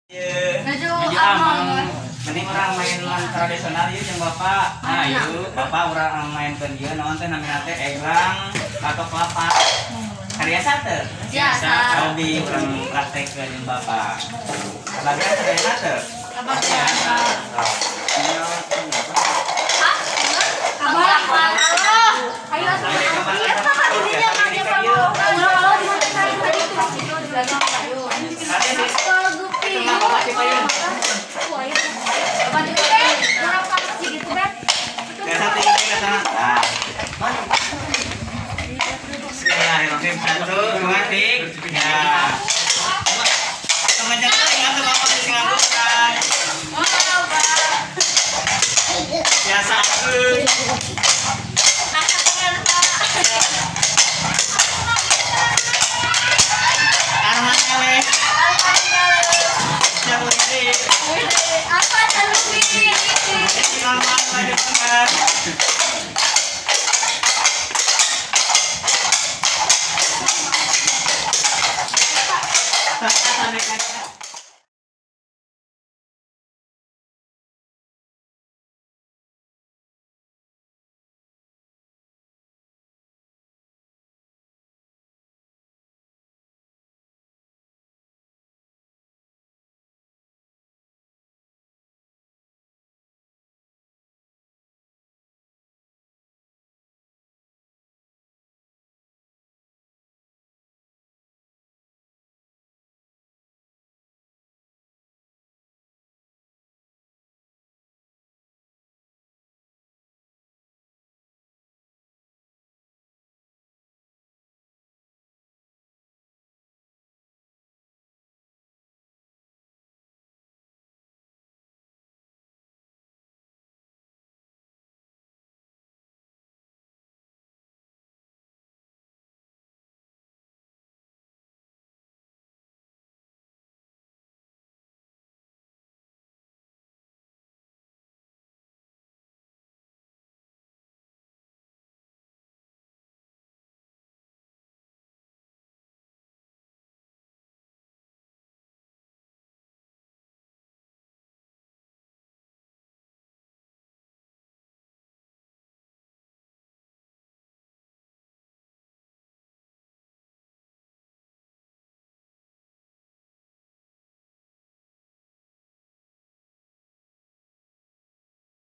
Nuju ameng. Mending urang main tradisional ieu jeung Bapak. Nah, ieu Bapak urang mainkeun ieu naon teh namina teh egrang atau kelapa. Kariasa teu? Biasa. Hobi urang praktekkeun jeung Bapak. Bagian sadayana teu? Abang biasa. Hah? Abang. Ayo atuh. Iya, Pak, didinya mah Pak. Ulah kalau di tadi tuh itu di belakang kayu. Gupi. Bapak itu teh, berapa sih gitu, Beb? Bismillahirrahmanirrahim. 1, 2, 3. Teman-teman ingat bapak di nganggukan. Biasa aku. Angkat tangan, Pak. Arman eleh. Apa terlebih? Sampai